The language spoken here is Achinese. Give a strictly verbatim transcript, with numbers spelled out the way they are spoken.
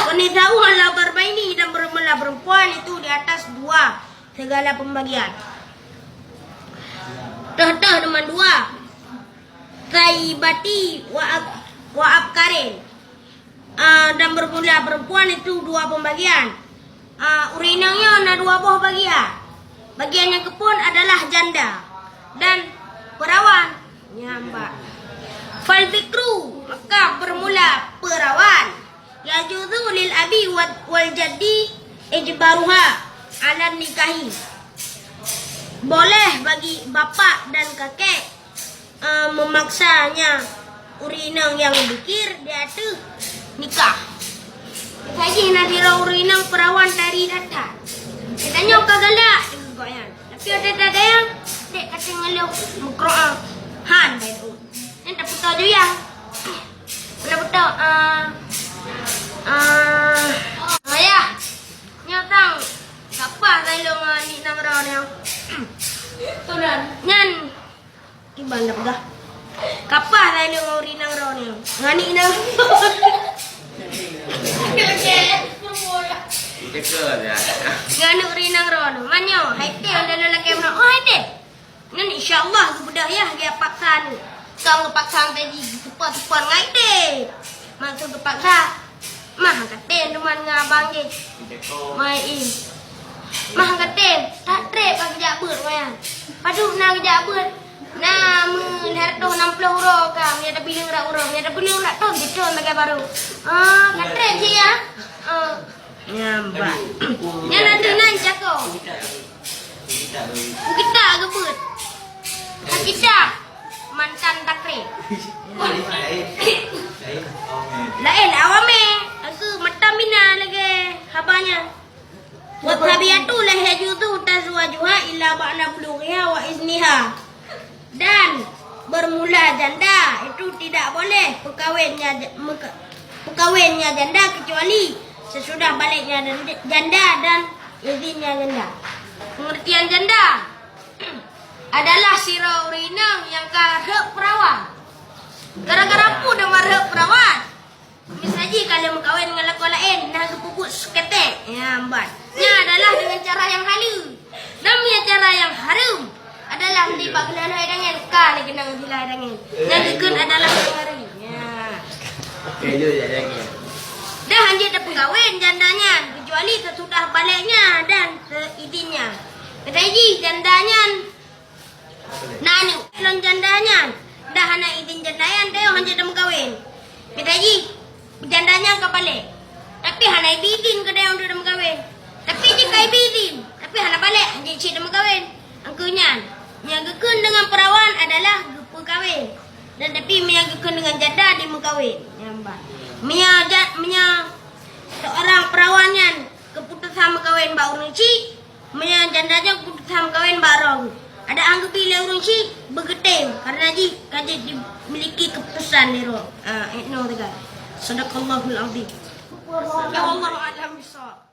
Nisa'u ala darbaini, dan bermula perempuan itu di atas dua segala pembagian. Teuh-teuh teuma dua. Saibati wa ab-, wa abkarin. Ah, dan bermula perempuan itu dua pembagian. Ah, ureueng inong nyoe na dua boh bagian. Bagian nyang keuphon adalah janda dan perawan. Nyan bah. Fal bikru, maka bermula perawan. Yajuzu lil abi wa-, wal jaddi ijbaruha ala nikahi. Boleh bagi bapak dan kakek, eh, memaksanya ureueng inong nyang bikir di ateueh nikah. Lagèe na sidroe ureueng inong perawan dari Data. Geutanyoe ka galak, geuh nyan. Tapi watèe tadayang, dek ka teungoh lheueh meukrok, ah, han bacut. Nyan tapeutô ju ya. Tapeutô, ah, ah, ayah. Nyoe tang, sapa saya lo ngon aneuk inong droeneuh? Nyan, kiban dah peugah. Kapah lalu ngon ureueng inong droeneuh. Ngon aneuk inong. Ngon ureueng inong droeneuh. Manyoe, hai teh, udah lo lakèe meunan. Oh, hai teh. Nyan insya Allah geubeudôh yah, geupaksa aneuk. Kong geupaksa tadi, geusupport-support ngon hai teh. Maksud geupaksa. Mah katem teuma ngon abang jih. Mai in. Mah katem, that trép ka geujak beuet ngon nyan. Padub na geujak beuet. Na meu lhèe reutôh nam ploh uroe ka, meunyo tabileung rot uroe, meunyo tabileung rot thon, jitron lagèe barô. Ah, ka trép cit ya. Ah. Nyan bah. Nyan ateueh nan cako. Bukita geubeuet. Hakita mantan takrib. Laén awamé, aku mata mina lagèe haba nyan. Wa tabiatu la yajuzu tazwajuha illa ba'da bulughiha wa izniha. Dan bermula janda itu tidak boleh peukawennya ja-, meuka-, peukawennya janda kecuali sesudah baliknya dan-, janda dan izinnya janda. Pengertian janda adalah sidroe ureueng inong nyang ka rhot peurawan. Gara-gara peue teuma rhot peurawan? Miseujih ka lheueh meukawen ngon lakoe laén, na geupeubuet seuketek. Nyan ban. Nyan adalah dengan cara nyang haleue. Namun cara nyang hareuem adalah di bak geunahan hai dangén, ka lé geunang di hai dangén. Nyan geukheun adalah nyang hareuem. Nyan. Dan hanjeuet tapeukawen janda nyan, kecuali sesudah baliknya dan seizinnya. Miseujih janda nyan na aneuk lom janda nyan, dah hana izin janda nyan, tayong hanjeuet tameukawen. Miseujih janda nyan ka balek, tapi hana ibi izin keu tayong untuk tameukawen. Tapi jih ka ibi izin, tapi hana balek, hanjeuet cit tameukawen. Angkeu nyan, nyang geukheun deungon peurawan adalah geupeukawen. Dan tapi meunyo geukheun deungon janda, dimeukawen. Nyan bah. Meunyo ja-, meunyo seorang peurawan nyan keuputosan meukawen bak ureueng chik, meunyo janda nyan keuputosan meukawen bak droe, adak han geubi lé ureueng chik, beugeutem, karena jih ka jeuet dimiliki keuputosan lé droe. Ah, eh, no teuga. Sadaqallahul azim. Ya, wallahu a'lam bishawab.